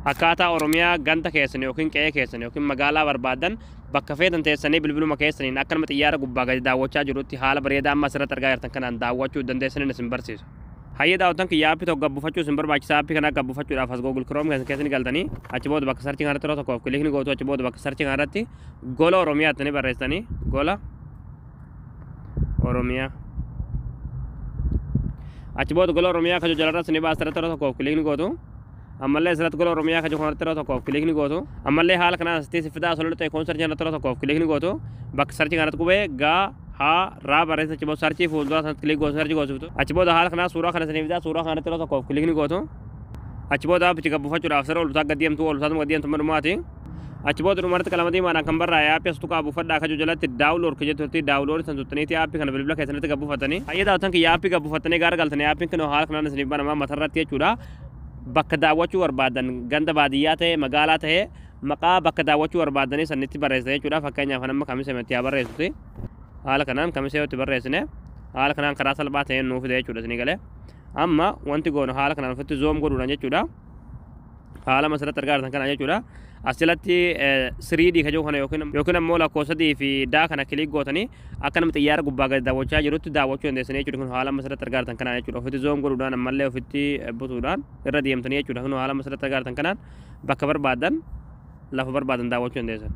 Akkaataa Oromiyaa ganda keessan yookiin qe'ee keessan yookiin magaalaa barbaadan bakka feetan teessanii bilbiluma keessaniin akka nama xiyyaara gubbaa gadi daawwachaa jirutti haala bareedaa amma asirratti argaa jirtan kanaan daawwachuu dandeessaniin isin barsiisa. Hayyee daawwattan kiyya, aappii tokko gabbuufachuu isin barbaachisa. Aappii kana gabbuufachuudhaaf as Google Chrome keessan keessa ni galtanii, achi booda bakka search kanarratti yeroo tokkoof click ni gootu. Achi booda bakka search kanarratti Gola Oromiyaa jettanii barreessitanii, Gola Oromiyaa. Achi booda Gola Oromiyaa kaju jalarratti ni baasa, irratti yeroo tokkoof click ni gootu. Ammallee asirratti Gola Oromiyaa kaju kanarratti yeroo tokkoof click ni gootu. Ammallee haala kanaan asitti si fidaa, osoo ta'e koon search kanarratti yeroo tokkoof click ni gootu. Bakka search kanarratti qubee gaa haa raa barreessa. Achi booda search fuulduraa sanatti click gootu, search goosiftu. Achi booda haala kanaan suuraa kana isiniif fidaa, suuraa kanarratti yeroo tokkoof click ni gootu. Achi booda aappichi gabbuufachuudhaaf sirra ol bitaa gad deemtu, ol bitaatuma gad deemtu madhumaati. Achi booda dhumarratti qalama diimaadhaan kan barraa'e aappii as tuqaa buufadhaa kaju jalatti download ka jettutti download san tuttaniiti aappii kana bilbila keessanitti gabbuufatanii. Hayyee daawwattan kiyya, aappii gabbuufattanii gaara galtanii, aappiin kun haala kanaan isiniif banamaa matarratti jechuudha. Bakka daawwachuu barbaadan, ganda baadiyyaa ta'e, magaalaa ta'e, maqaa bakka daawwachuu barbaadanii sanitti barreessa jechuudha. Fakkeenyaaf amma Kamisee itti haa barreessuti. Haala kanaan Kamisee yoo itti barreessine, haala kanaan karaa salphaa ta'een nuuf fida jechuudha isinii galee. Amma wanti goonu haala kanaan ofitti zoom godhuudhaan jechuudha. Haala asirratti argaa jirtan kana jechuudha. Asirratti 3D kajoo kana yookiin ammoo lakkoofsa sadii fi daa kana click gootanii akka nama xiyyaara gubbaa gadi daawwachaa jirutti daawwachuu dandeessanii jechuudha. Kun haala asirratti argaa jirtan kanaan jechuudha. Ofitti zoom godhuudhaan, ammallee ofitti butuudhaan irra deemtanii jechuudha. Kun haala asirratti argaa jirtan kanaan bakka barbaadan, lafa barbaadan daawwachuu dandeessan.